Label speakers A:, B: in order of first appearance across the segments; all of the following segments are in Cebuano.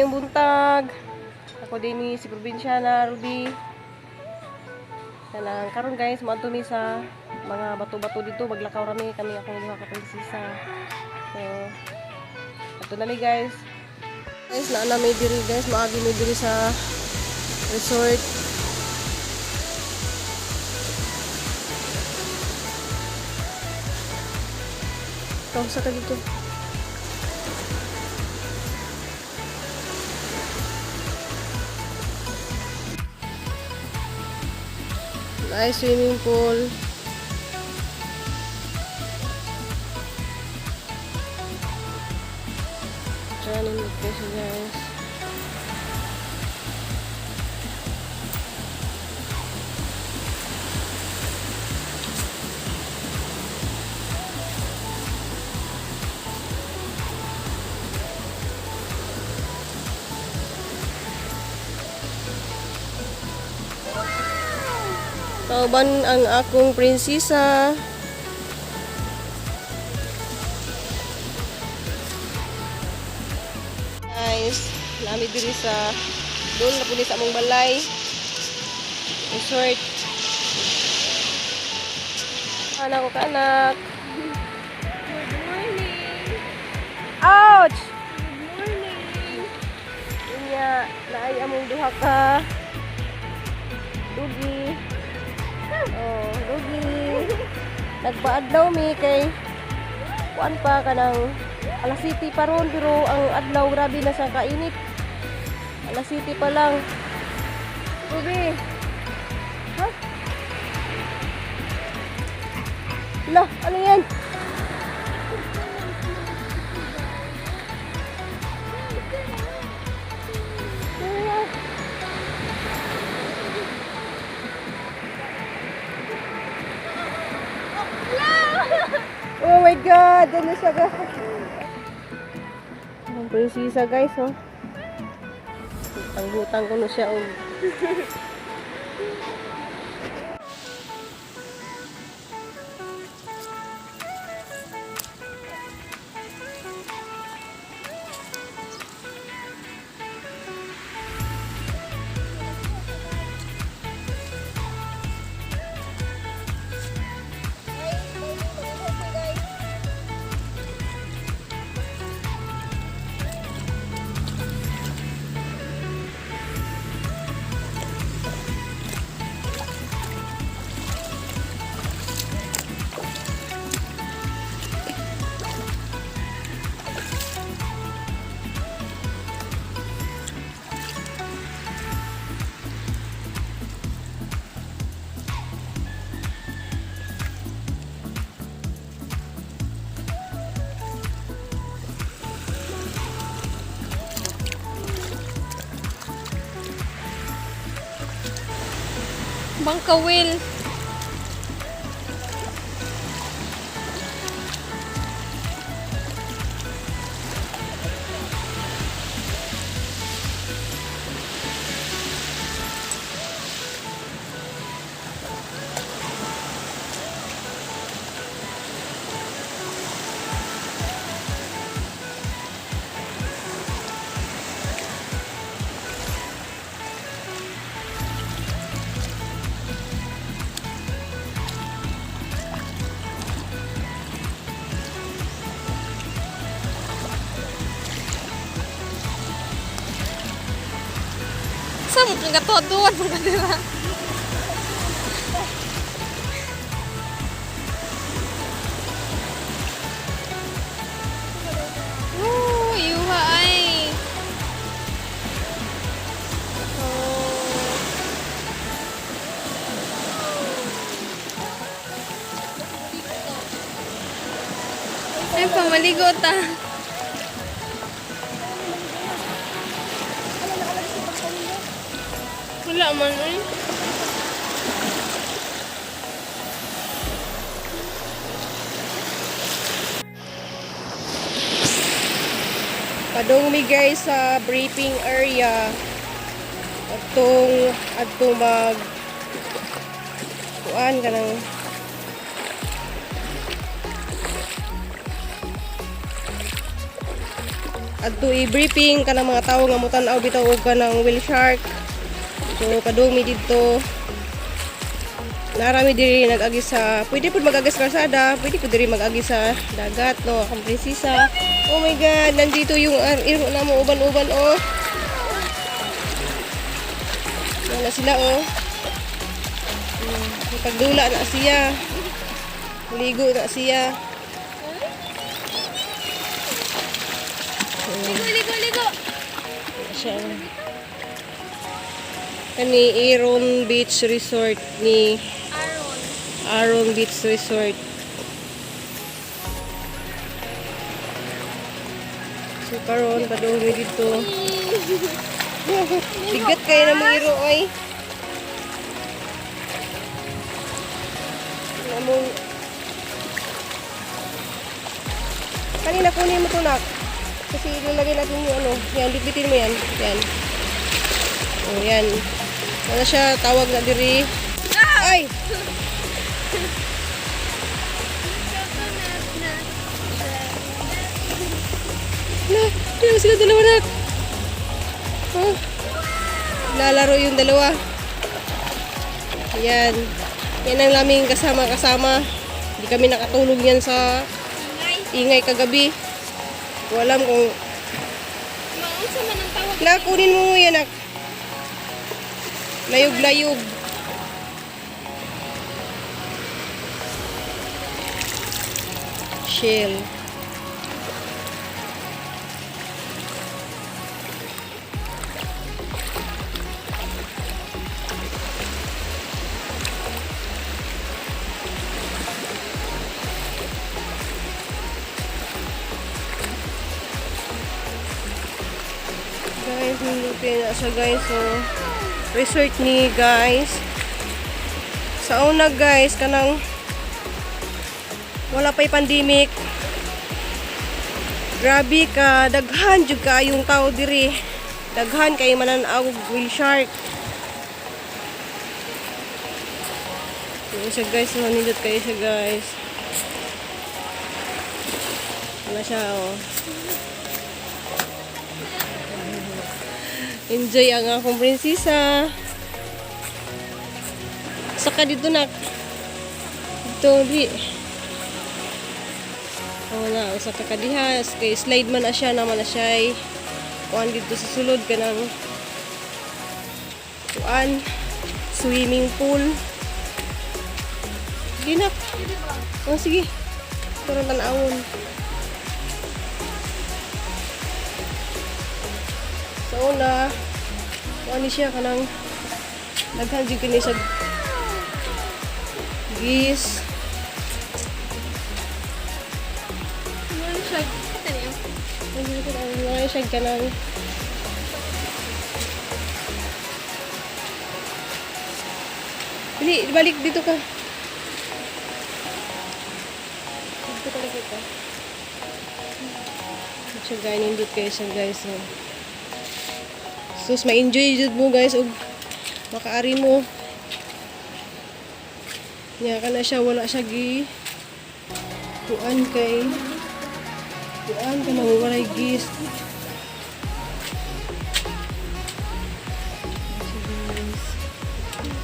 A: Maayong buntag. Ako din ni si Probinsyana Ruby. Kanang karon, guys, moadto mi sa mga bato-bato dito, maglakaw rami kami akong duha ka prinsesa. So, ato na mi, guys. Guys, naa na mi diri, guys, maagi mi diri sa resort. Kausa ka dito. Nice swimming pool. Diyan yung location, guys. Kauban ang akong prinsesa. Guys, naa mi diri sa doon na pud sa among balay. Resort. Anak ko kaanak.
B: Good morning!
A: Ouch!
B: Good morning!
A: Unya, naay among duha ka doggy. Oh, doggy. Nagpaadlaw mi kay kuan pa, kanang alas 7 pa ron, pero ang adlaw grabe na sa kainit. Alas 7 pa lang. Ruby. Ha? Lah, ano yan? Ano yan? Oh my God! Ano siya ka? Ang prinsesa, guys, oh. Tanggutan ko na siya, oh.
B: Bangkawil. Sa mo kang gatuwa-tuwa ka dira? Woo, yuha ay. Oh. Ay, pamaligo ta. Wala man eh.
A: Padong mi, guys, sa briefing area. Atong adto mag kuan kanang Adto i-briefing kanang mga tawo nga mutan-aw bitaw og kanang whale shark. So padung mi didto. Narami diri nag-agi sa, pwede pud mag-agi sa kalsada, pwede pud diri mag-agi sa dagat, no, akong prinsesa. Oh my God, nandito yung iro na mo uban-uban, oh. Wala sila, oh. Pagdula na siya. Ligo na siya.
B: Ligo, ligo, ligo.
A: Siya, oh. Kani Aaron Beach Resort ni
B: Aaron.
A: Aaron Beach Resort. So karon padung mi dito. Bigat kayo na mga iro ay. Namong kanina kunin mo to, nak. Kasi ilalagay natin yung ano. Yan, bitbitin mo yan. Yan. Oh, yan. Wala siya, tawag na diri. Ay! Na, na sila dalawa na. Oh. Lalaro yung dalawa. Ayan. Yan ang laming kasama-kasama. Hindi kami nakatulog yan sa
B: Ingay.
A: ingay kagabi. Ko alam kung
B: Maunsa man ang tawag.
A: Nakunin mo yan, nak. Layog-layog. Shell. Guys, nindot na siya, guys. So, resort ni, guys. Sa una, guys, kanang wala pa'y pandemic. Grabe ka, daghan jud kaayong tao diri. Daghan kay manan-aw og whale shark. Yun siya, guys, so, nindot kayo siya, guys. Wala siya, oh. Enjoy ang akong prinsesa. Saka dito na. Dito, di. Oh, na, usa ka kadiha. Kay slide man na siya, naman na siya. Ay. Kuan dito sa sulod kanang kuan swimming pool. Sige na. Oh, sige. Pero tanawon. Sa una, kuan ni siya kanang daghan jud kini siya gis.
B: Ano siya? Ito niyo.
A: Mga siya kanang Dili, balik dito ka. Dito ka lang kita. Siya guys, nindot kayo siya, guys. Oh. Sus, ma-enjoy jud mo, guys, og makaari mo. Nya ka na siya, wala siya gi kuan kay kuan ka na walay gis.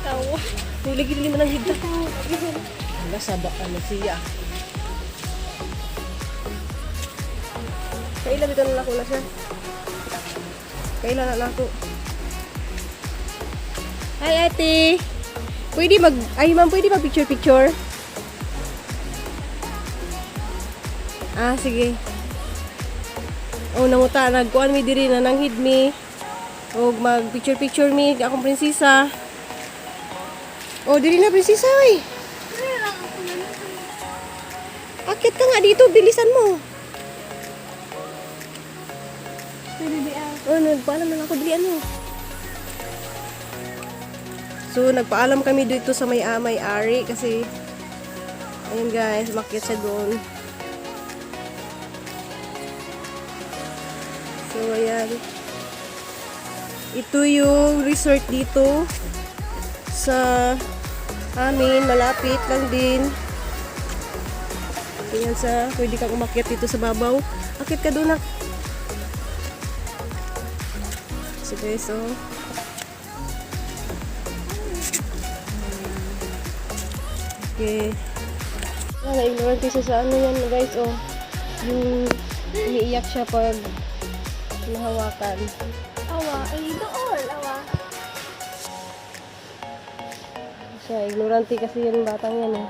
B: Tawa.
A: Uy, lagi dili man ang higda. Wala saba ano siya. Kailan bitaw na nako na siya? Kailan na nako? Hi, ate. Pwede mag ay ma'am, pwede mag picture picture? Ah, sige. Oh, nanguta nagkuan mi diri na nanghid mi. Og mag picture picture mi akong prinsesa. Oh, diri na prinsesa oy. Akit ka nga dito, bilisan mo.
B: Pwede di ah.
A: Oh, nagpaalam lang ako, dili ano. So, nagpaalam kami dito sa may may-ari kasi ayun guys, umakyat siya doon. So, ayan. Ito yung resort dito sa amin. Malapit lang din. Ayan sa, pwede kang umakyat dito sa babaw. Akit ka doon, nak. Siya guys, oh. Okay. Ah, na-ignorant siya sa ano yan guys, oh. Yung umiiyak siya pag nahawakan.
B: Awa, ay dool, awa.
A: Siya, ignorante kasi yan batang yan eh.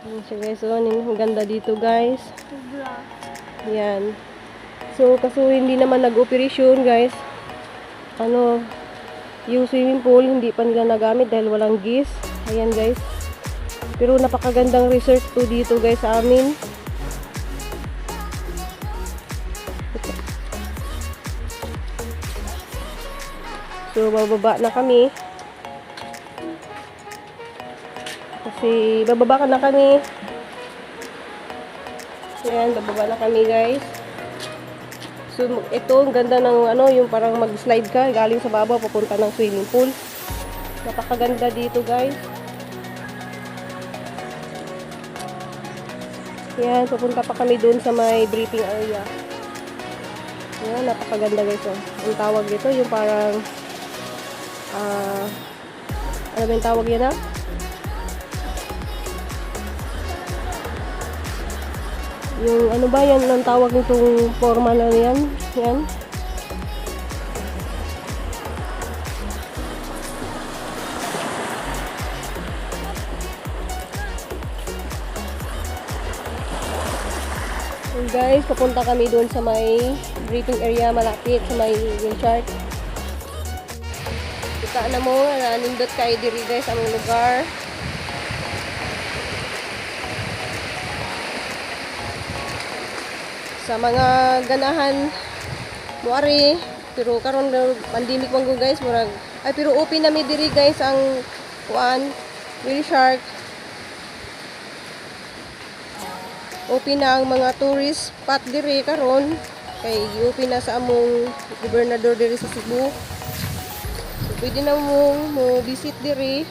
A: Ayan siya guys, oh. Ang ganda dito guys.
B: Sobra.
A: Yan. So, kaso hindi naman nag-operation guys. Ano, yung swimming pool hindi pa nila nagamit dahil walang gis. Ayan guys. Pero napakagandang resort to dito guys sa amin. So, bababa na kami. Kasi bababa ka na kami. Ayan, bababa na kami guys. So, ito, ang ganda ng ano, yung parang mag-slide ka, galing sa baba, papunta ng swimming pool. Napakaganda dito guys. Ayan, papunta pa kami dun sa may briefing area. Ayan, napakaganda guys. Oh. Ang tawag dito, yung parang, ano ba yung tawag yan ah? Yung ano ba yan, ang tawag nitong forma na yan? Yan. So guys, papunta kami doon sa may briefing area malapit sa may yung shark. Kita na mo, nanindot kayo diri guys ang lugar. Sa mga ganahan moari, pero karon daw pandemic man gud guys, murag ay pero open na mi diri guys ang kuan whale shark. Open na ang mga tourist spot diri karon kay gi-open na sa among gobernador diri sa Cebu. So, pwede na mo mo visit diri.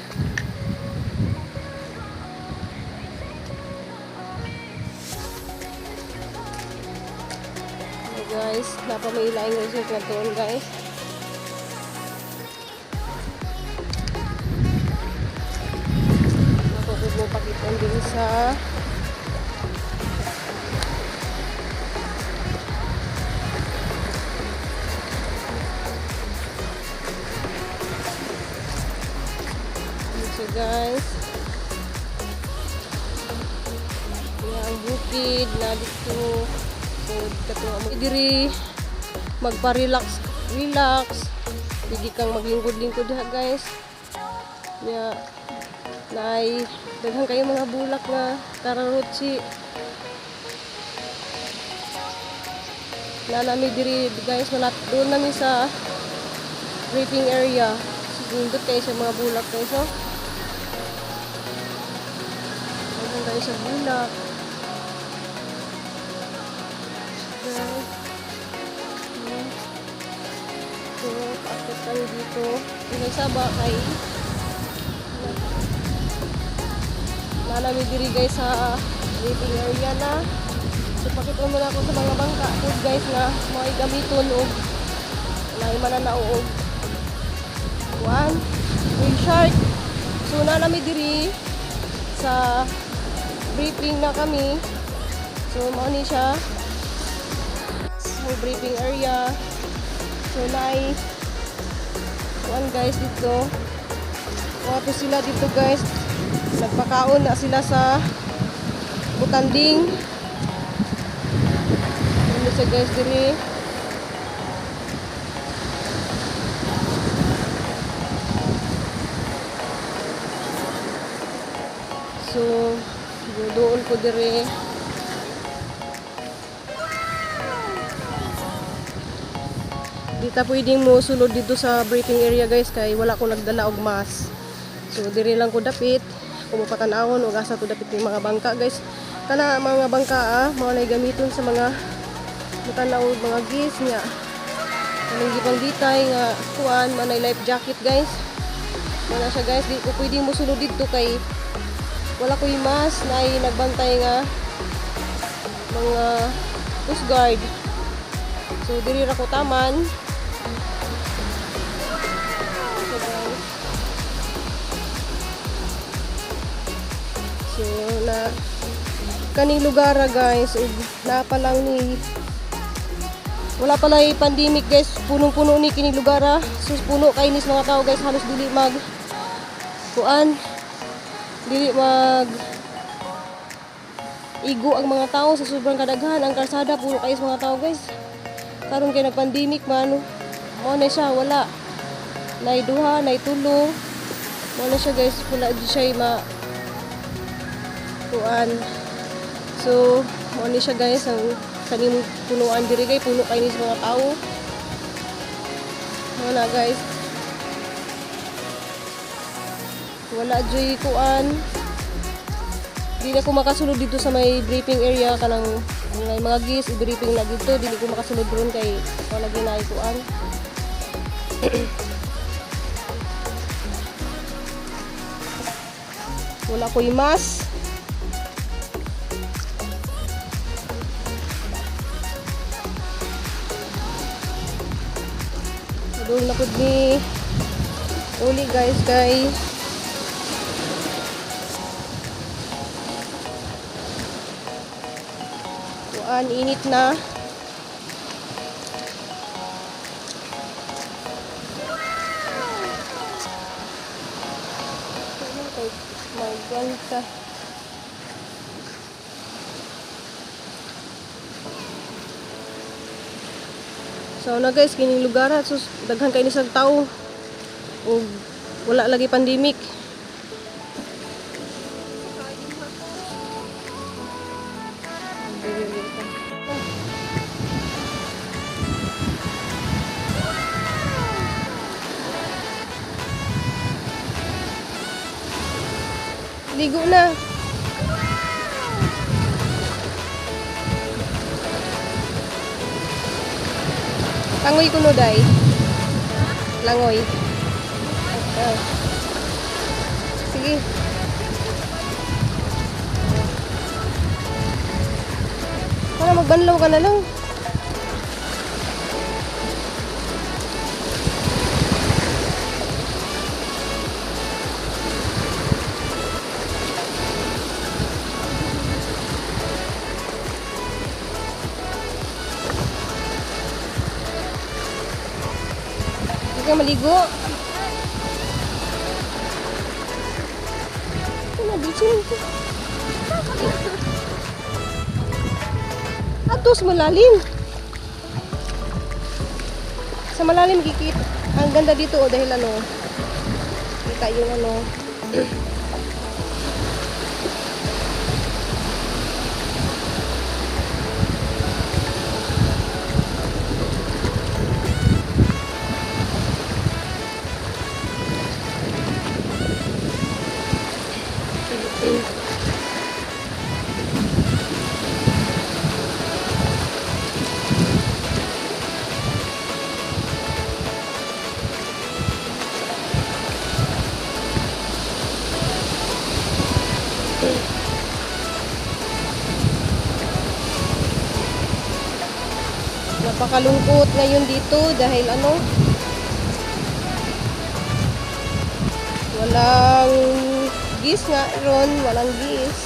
A: Hey guys, napa may ilaing resort na tuon guys. Napo mo pakitan din sa so guys. Yan ang bukid na dito. So kato mo diri magpa-relax, relax. Pwede kang maglingkod-lingkod ha guys. Nya naay daghan kayo mga bulak nga kararutsi. Na nami diri guys, malapit doon nami sa briefing area. Nindot kayo sa mga bulak guys, oh. Daghan kayo sa bulak. Guys. So, paakyat kami dito. Yung saba kay Nalami diri guys sa waiting area na. So, pakita mo na ako sa mga bangka po guys na mga gamiton og lahi man na og kuan whale shark. So, nalami diri sa briefing na kami. So, mao ni siya sa briefing area. So, naay kuan guys dito. Wato sila dito guys. Nagpakaon na sila sa butanding. Ano siya guys diri. So, doon ko diri. Di ta pwedeng mo sulod dito sa briefing area guys kay wala ko nagdala og mask. So diri lang ko dapit kumupatan-awon og asa to dapit yung mga bangka guys. Kana mga bangka ah, mao nay gamiton sa mga mutanaw og mga gis niya. Kanang gipanggitay nga kuan manay life jacket guys. Mao na siya guys, di ko pwedeng mo sulod dito kay wala ko'y mask na ay nagbantay nga mga coast guard. So diri ra ko taman. So na kaning lugar, guys, ug naa pa lang ni, wala pa lang pandemic, guys, punong-puno ni kining lugar ah. Sus, puno kay nis mga tao, guys, halos dili mag kuan, dili mag igo ang mga tao sa sobrang kadaghan. Ang kalsada, puno kayo sa mga tao, guys. Karon kay nag-pandemic man, mao na siya, wala nay duha, nay tulo, mao na siya, guys, wala di siya ma kuan. So mao ni siya, guys, ang kaning punuan diri kay puno kay ni sa mga tao. Mao na, guys, wala joy kuan. Di na ko makasulod dito sa may briefing area, kanang may mga gis i-briefing na dito. Dili ko makasulod ron kay wala gyud na kuan. Wala ko'y mask. Doon na pud ni uli, guys, kay kuan, init na. Kay magkuan ka. So na, guys, kining lugar at sus, daghan kay ni sa tao. Ug wala lagi pandemic. Ligo na. Langoy kuno, day. Langoy. Ah. Sige. Para magbanlaw ka na lang. Hindi ka maligo. Ito na, bitsin ko. Ato sa malalim. Sa malalim kikita. Ang ganda dito, oh, dahil ano, kita yung ano. Napakalungkot ngayon dito dahil ano, walang gis nga ron, walang gis.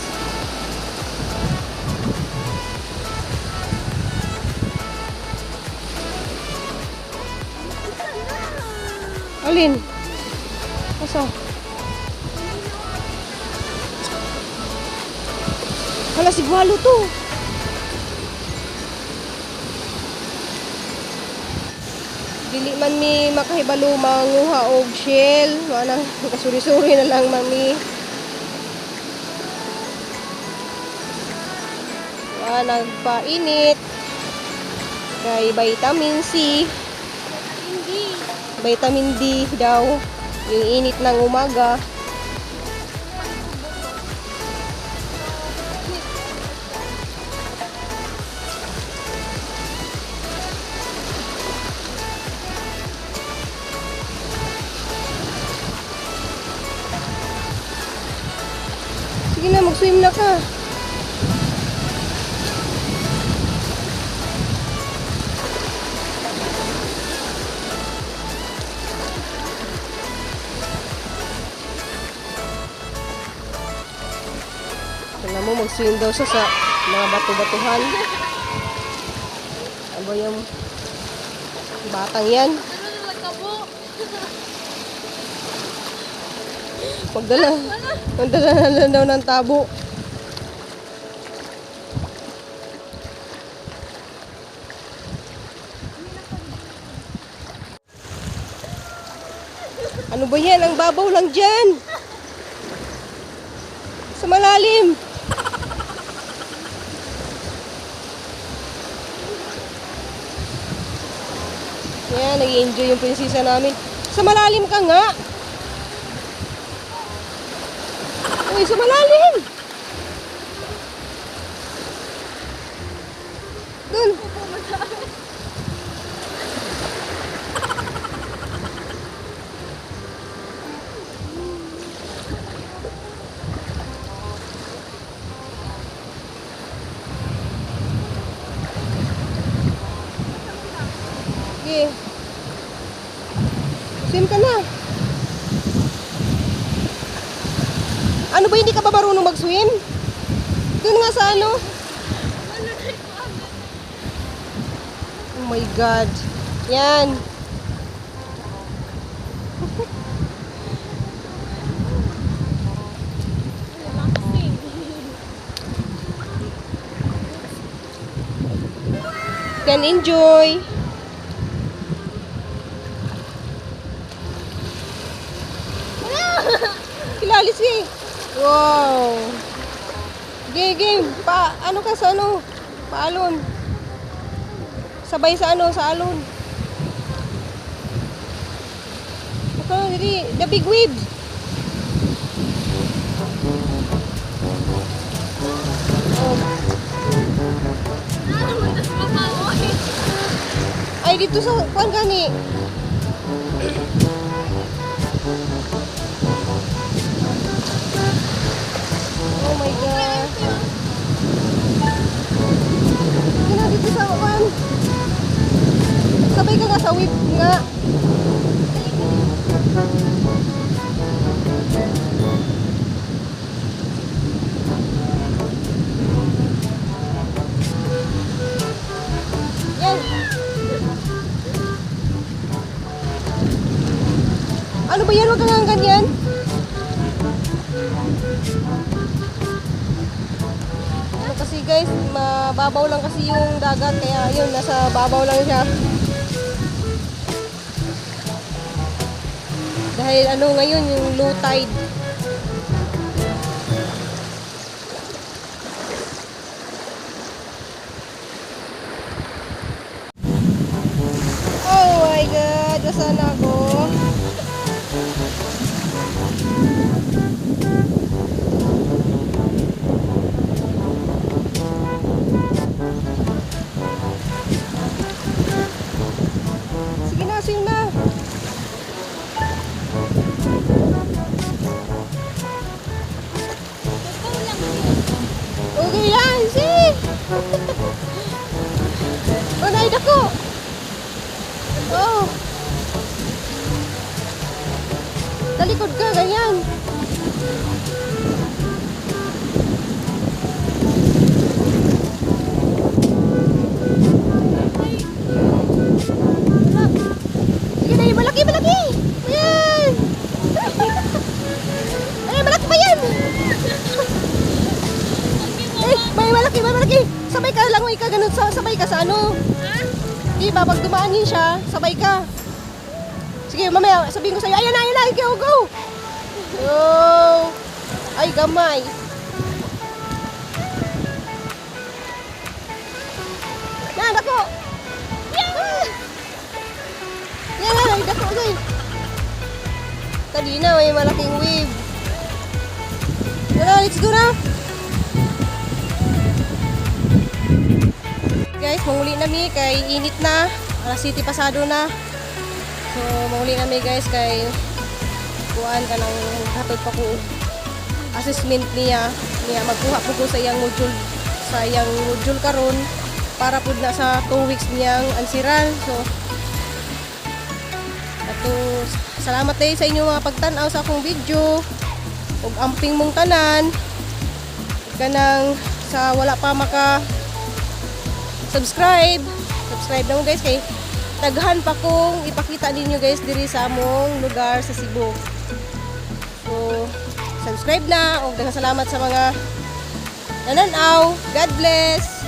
A: Alin? Asa? Hala, si Gualo to. Dili man mi makahibalo manguha og shell, wala, kasuri-suri na lang mami. Wa nagpainit kay vitamin C,
B: Hindi.
A: Vitamin D daw, yung init ng umaga. Sige na, mag-swim na ka. Alam mo, mag-swim daw siya sa mga bato-batuhan. Ano ba yung batang yan?
B: Ano na nagkabo?
A: Magdala na lang daw ng tabo. Ano ba yan? Ang babaw lang dyan. Sa malalim. Yan, nag-enjoy yung prinsesa namin. Sa malalim ka nga. Uy, sa malalim! Dun. Sige. Swim ka na. Ano ba, hindi ka ba marunong mag-swim? Doon nga sa ano? Oh my God. Yan. Can enjoy. Kilalis eh. Wow. Game, game. Pa, ano ka sa ano? Paalon. Sabay sa ano, sa alon. Ito, dili. The big waves. Oh.
B: Ano mo tas mapaoy?
A: Ay, dito sa, kuan gani. Oh my God. Sige na, dito sa kuan. Sabay ka nga sa whip nga. Yan. Ano ba yan? Huwag ka nga ganyan. Ano kasi guys, mababaw lang kasi yung dagat. Kaya yun, nasa babaw lang siya. Dahil ano ngayon, yung low tide. Oh my God! Nasaan ako? Sige na, swim na.
B: Totoo lang yun.
A: Okay yan, see? Oh, naid ako. Oh. Talikod ka, ganyan. Wala. Sige na, yung malaki, malaki! Ayan! Ay, malaki pa yan! Eh, may malaki, may malaki. Sabay ka lang, ka ganun, sabay ka sa ano.
B: Ha?
A: Di ba, pag dumaan yun siya, sabay ka. Sige, mamaya, sabihin ko sa'yo, ayan na, go, go! Go! Ay, gamay. Na, dako! Ah! Yan, yan, ay, dako, guys. Kanina, may malaking wave. Tara, let's go na! Guys, manguli na mi kay init na. Alas City pasado na. So, manguli na mi guys kay kuan ka ng hatod pa ko assessment niya niya magkuha po ko sa iyang module karon para pud na sa 2 weeks niyang ansiran. So, ato salamat tayo sa inyong mga pagtan-aw sa akong video ug amping mong tanan. Kanang sa wala pa maka subscribe, subscribe na mo, guys, kay daghan pa kong ipakita ninyo, guys, diri sa among lugar sa Cebu. So, subscribe na ug daghang salamat sa mga nananaw. God bless.